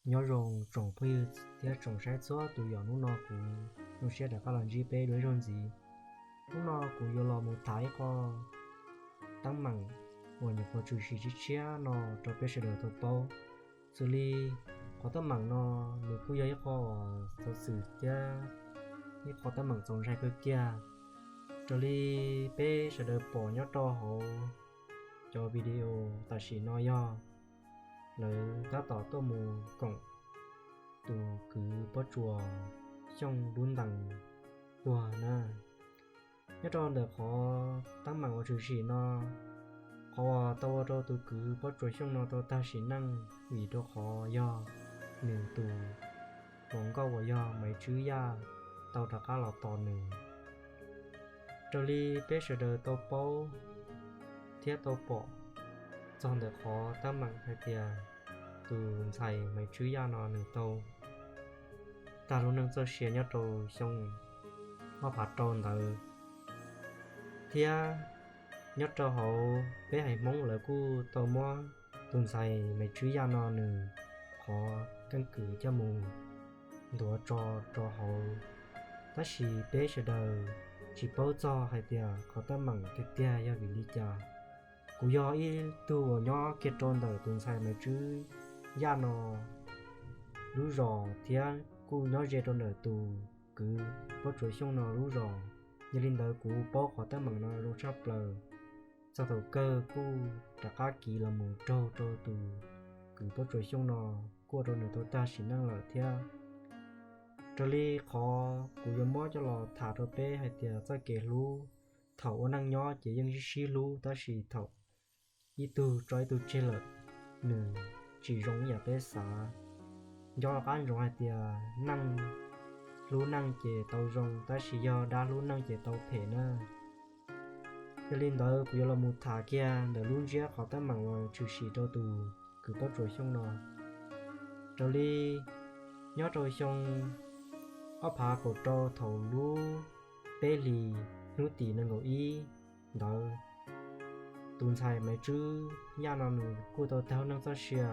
Nyob zoo tsoom phooj ywg thiab tsoom saib txhua tus, yog hnub no kuv zoo siab rov qab los ntsib peb dua ib zaug ntxiv. Hnub no kuv yuav los mus tham ib qho teeb meem uas nyuam qhuav tshwm sim tshiab tshiab no rau peb sawv daws tau paub. Xws li qhov teeb meem no nws kuj yog ib qho uas txaus xwm thiab ib qho teeb meem txaus ntshai kawg kiag. Raws li peb sawv daws pom nyob rau hauv cov video tam sim no yog lawv tab tom tuaj mus koom tus kwv Pob Tsuas Xyooj lub ntees tuag na. Nyob rau ntawm qhov teeb meem uas tshwm sim no, qhov uas tau ua rau tus kwv Pob Tsuas Xyooj no tau tag sim neej vim rau qhov yog nws tus hluas nkauj uas yog Maiv Tswb Yaj tau rov qab los tos nws. Raws li peb sawv daws tau paub thiab tau pom txog ntawm qhov teeb meem hais tias tus ntxhais Maiv Tswb Yaj no nws tau tag lub neej txoj sia nyob rau xyoo ob phav rau ntawd, thiab nyob rau hauv peb haiv Hmoob lawv kuj tau muab tus ntxhais Maiv Tswb Yaj no nws qhov keeb kwm coj mus ntuav tso rau hauv. Tab sis peb sawv daws tsis paub txog hais tias qhov teeb meem tiag tiag yog vim li cas. Kuv yog ib tug uas nyob kiag rau ntawm tus ntxhais Maiv Tswb Yaj no lub zos thiab kuj nyob ze rau ntawm tus kwv Pob Tsuas Xyooj no lub zos. Yog li ntawd kuv paub qhov teeb meem no zoo tshaj plaws. Txog thaum kawg kuj rov qab kiv los mus raug rau tus kwv Pob Tsuas Xyooj no, kuj ua rau nws tau tag sim neej lawm thiab. Raws li qhov kuv yuav muab coj los tham rau peb hais tias txoj kev hlub, thaum ua neej nyob ces yeej sib sib hlub, tab sis thaum ib tug tso ib tug tseg lawm, nws tsis zoo ib yam peb xav. Nco qab ntsoov hais tias neeg hlub neej ces tau zoo, tab sis yog dab hlub neej ces tau phem na. Yog li ntawd kuv yuav los mus tham kiag ntawm lub ntsiab qhov teeb meem uas tshwm sim rau tus kwv Pob Tsuas Xyooj no. Raws li nyob rau xyoo ob phav kaum rau thaum lub peb hlis hnub tim nees nkaum ib ntawd, tus ntxhais Maiv Tswb Yaj no nws kuj tau tag lub neej txoj sia.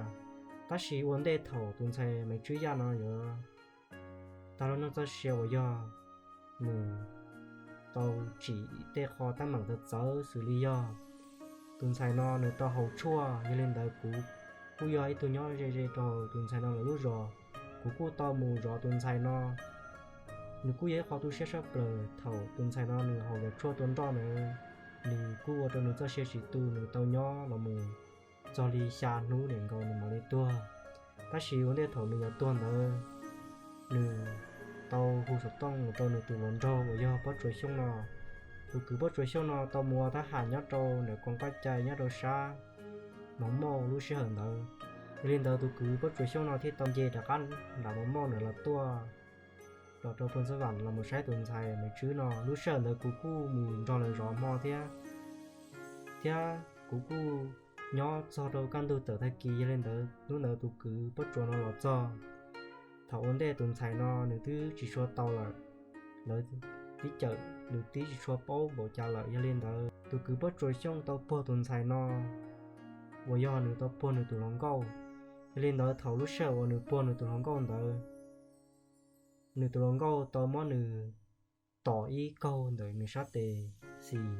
Tab sis ua ntej thaum tus ntxhais Maiv Tswb Yaj no yuav tag lub neej txoj sia uas yog nws tau tsim tej qho teeb meem txawv txawv xws li yog tus ntxhais no nws tau haus tshuaj, yog li ntawd kuv kuj yog ib tug nyob ze ze rau tus ntxhais no lawv lub zos, kuv kuj tau mus zov tus ntxhais no. Nws kuj yog ib qho tu siab tshaj plaws thaum tus ntxhais no nws haus yam tshuaj tua nroj ntawd, nws kuj ua rau nws txoj sia tsis tu, nws tau nyob los mus txog li xya hnub niam nkaus nws mam li tuag. Tab sis ua ntej thaum nws yuav tuag ntawd, nws tau hu xov tooj mus rau nws tus hluas nraug uas yog Pob Tsuas Xyooj no. Tus kwv Pob Tsuas Xyooj no tau mus ua thab ham nyob rau ntawm koom paj cai nyob rau sab Mos Mauj lub sij hawm ntawd. Yog li ntawd tus kwv Pob Tsuas Xyooj no thiaj tau nce rov qab nram Mos Mauj ntawd los tuaj, los rau Phoos Xab Vam los mus saib tus ntxhais Maiv Tswb no. Lub sij hawm ntawd kuv kuj mus nrog lawv zov hmo thiab, thiab kuv kuj nyob txog rau kaj ntug tawm tag kis. Yog li ntawd hnub ntawd tus kwv Pob Tsuas no los txog, thaum ua ntej tus ntxhais no nws twb tsis tshua tau lawm, lawv tib cawm nws twb tsis tshua paub npaum cas lawm. Yog li ntawd tus kwv Pob Tsuas Xyooj tau puag tus ntxhais no uas yog nws tau puag nws tus hluas nkauj. Yog li ntawd thaum lub sij hawm uas nws puag nws tus hluas nkauj ntawd, nws tus hluas nkauj tau muab nws tom ib kaug ntawm nws sab tes xis,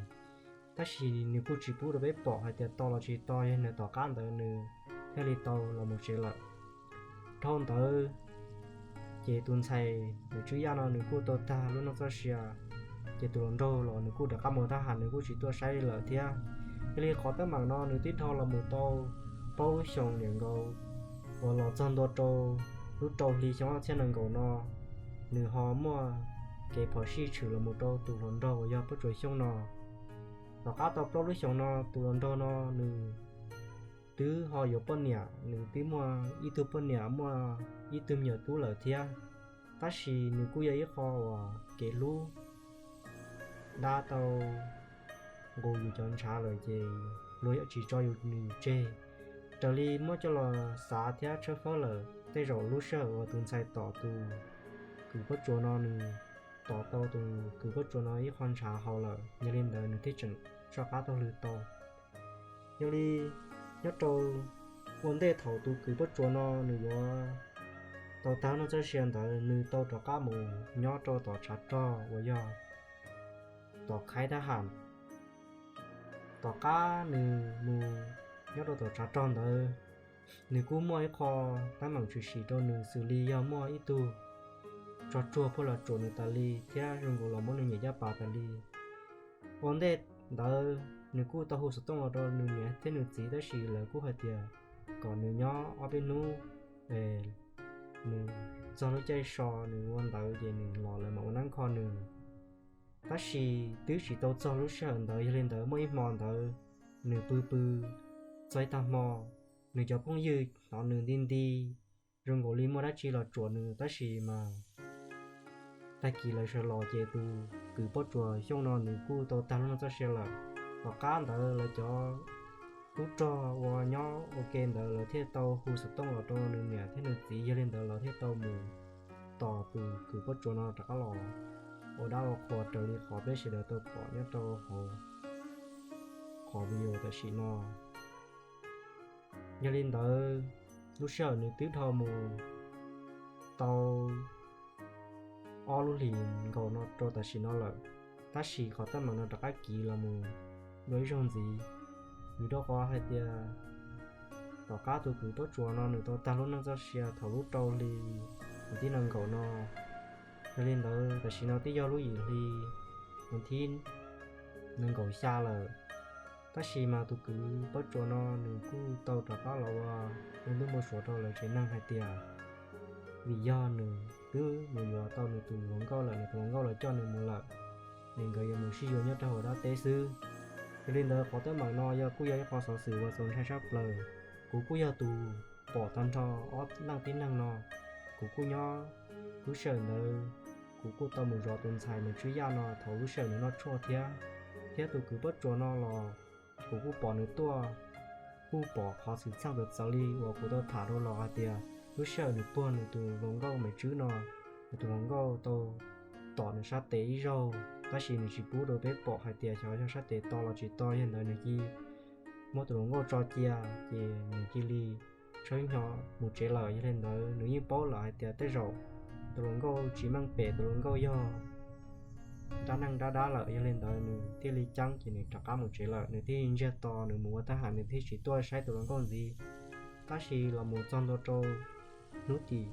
tab sis nws kuj tsis pub rau peb pom hais tias tau los tsis tau, yog nws tom qab ntawd nws thiaj li tau los mus tsev lawm. Dhau ntawd ces tus ntxhais Maiv Tswb Yaj no nws kuj tau tag lub neej txoj sia, ces tus hluas nraug los nws kuj rov qab mus thab ham, nws kuj tsis tuaj saib li lawm thiab. Yog li qhov teeb meem no nws twb dhau los mus tau plaub lub xyoos niam nkaus, uas los txog ntua rau lub rau hli xyoo ob txhiab nees nkaum no, nws ho muaj kev phom sij tshwm los mus rau tus hluas nraug uas yog Pob Tsuas Xyooj no. Tom qab tau plaub lub xyoos no tus hluas nraug no nws twb ho yuav poj niam, nws twb muaj ib tug poj niam muaj ib tug me nyuam tub lawm thiab. Tab sis nws kuj yog ib qho uas kev hlub dab tau nqus yus cov ntshav lawm ces luag yuav tsis tso yus nws tseg. Raws li muab coj los xav thiab tshawb fawb lawm, tej zaum lub sij hawm uas tus ntxhais tom tus kwv Pob Tsuas no nws tom tau tus kwv Pob Tsuas no ib qho ntshav haus lawm, yog li ntawd nws thiaj tseem soj qab taug lw tau. Yog li nyob rau ua ntej thaum tus kwv Pob Tsuas no nws yuav tau tag noj txoj sia ntawd nws tau rov qab mus nyob rau tom tshav rog uas yog tom khaib thab ham. Tom qab nws mus nyob rau tom tshav rog ntawd, nws kuj muaj ib qho teeb meem tshwm sim rau nws xws li yog muaj ib tug tsov tsuag pheej los tsuam nws tas li thiab zoo nkaus los muab nws nyem caj pas tas li. Ua ntej ntawd nws kuj tau hu xov tooj los rau nws niam thiab nws txiv tab sis lawv kuj hais tias kom nws nyob ob peb hnub, nws txog lub caij so nws ua ntawd ces nws los lawv mam ua neeb kho nws. Tab sis twb tsis tau txog lub sij hawm ntawd, yog li ntawd muaj ib hmo ntawd nws pw pw txog ib tag hmo, nws cov phooj ywg hnov nws nti nti zoo nkaus li muaj dab tsi los tsuam nws tab sis mas tag kis lawv sawv los ces tus kwv Pob Tsuas Xyooj no nws kuj tau tag lub neej txoj sia lawm. Tom qab ntawd lawv cov tub rog uas nyob ua ke ntawd lawv thiaj tau hu xov tooj los rau nws niam thiab nws txiv, yog li ntawd lawv thiaj tau mus tos tus kwv Pob Tsuas no rov qab los ua dab ua qhua raws li qhov peb sawv daws tau pom nyob rau hauv qhov video tam sim no. Yog li ntawd, lub sij hawm nws twb dhau mus tau ob lub hlis nkaus no rau tam sim no lawm, tab sis qhov teeb meem no rov qab kiv los mus dua ib zaug ntxiv. Vim rau qhov hais tias tom qab tus kwv Pob Tsuas no nws tau tag lub neej txoj sia thaum lub rau hli uas thib nees nkaum no. Yog li ntawd tam sim no twb yog lub yim hli uas thib nees nkaum xya lawm. Tab sis mas tus kwv Pob Tsuas no nws kuj tau rov qab los ua lub ntuj npau suav rau lawv tsev neeg hais tias vim yog nws twb mus yuav tau nws tus hluas nkauj lawm, nws tus hluas nkauj los coj nws mus lawm, es nkawd yuav mus sib yuav nyob rau hauv dab teb xwb. Yog li ntawd qhov teeb meem no yog kuj yog ib qho xov xwm uas txaus ntshai tshaj plaws. Kuv kuj yog tus pom tag nrho ob leej tib neeg no, kuv kuj nyob lub sij hawm ntawd, kuv kuj tau mus zov tus ntxhais Maiv Tswb Yaj no thaum lub sij hawm nws noj tshuaj thiab, thiab tus kwv Pob Tsuas no los kuv kuj pom nws tuaj, kuj pom qhov xwm txheej txawv txawv li uas kuv tau tham rau los hais tias lub sij hawm nws puag nws tus hluas nkauj Maiv Tswb no, nws tus hluas nkauj tau tom nws sab tes ib zaug, tab sis nws tsis pub rau peb pom hais tias xyov yog sab tes to los tsis to, yog li ntawd nws cia muab tus hluas nkauj tso cia ces nws cia li tshawb hnyo mus tsev lawm. Yog li ntawd nws yeej paub lawm hais tias tej zaum tus hluas nkauj tsis meej pem, tus hluas nkauj yog dab neeg dab dab lawm, yog li ntawd nws thiaj li ceeb ces nws rov qab mus tsev lawm. Nws thiaj li ntsiag to nws mus ua tab ham, nws thiaj tsis tuaj saib tus hluas nkauj ntxiv. Tab sis los mus txog ntua rau hnub tim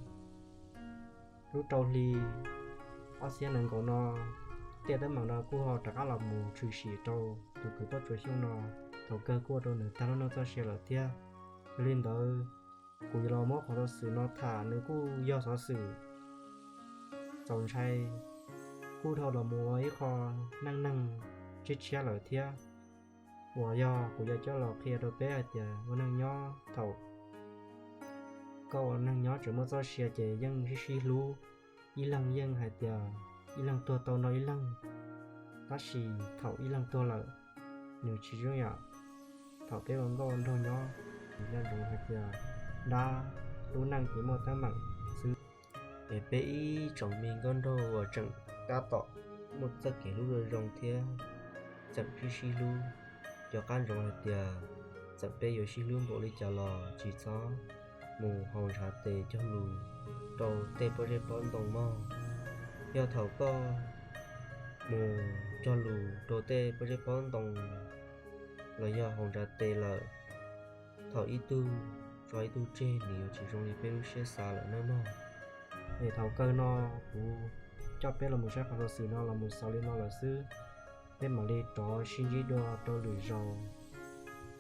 lub rau hli ob txhiab nees nkaum no, tej teeb meem no kuj ho rov qab los mus tshwm sim rau tus kwv Pob Tsuas Xyooj no, thaum kawg kuj ua rau nws tag lub neej txoj sia lawm thiab. Yog li ntawd, kuv yuav los muab qhov xov xwm no tham nws kuj yog xov xwm txaus ntshai, kuj dhau los mus ua ib qho neej neeg tshiab tshiab lawm thiab, uas yog kuv yuav coj los qhia rau peb hais tias ua neej nyob thaum koj ua neej nyob tseem muaj txoj sia ces yeej sib sib hlub, ib leeg yeej hais tias ib leeg tuag tau nrog ib leeg, tab sis thaum ib leeg tuag lawm, nws tsis zoo yam thaum peb ua nkauj ua nraug nyob. Nco ntsoov hais tias dab lub neej ces muaj teeb meem xwb. Es peb ib tsoom me nkauj nraug uas tseem tab tom muaj txoj kev hlub zoo zoo thiab tseem sib sib hlub, nco qab ntsoov hais tias txawm peb yuav sib hlub npaum li cas los tsis txhob mus haus ntshav tes cog lus rau tej pob zeb pob ntoo mog. Yog thaum koj mus cog lus rau tej pob zeb pob ntoo los yog haus ntshav tes lawm, thaum ib tug tso ib tug tseg nws yuav tsis zoo li peb lub siab xav lawm nawb mog. Es thaum kawg no kuv coj peb los mus saib qhov xov xwm no los mus xaus li no lawm xwb. Peb mam li rov sib ntsib dua rau lwm zaus.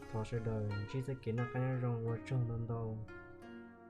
Thov sawv daws ntsib txoj kev noj qab nyob zoo, ua tsaug ntau ntau.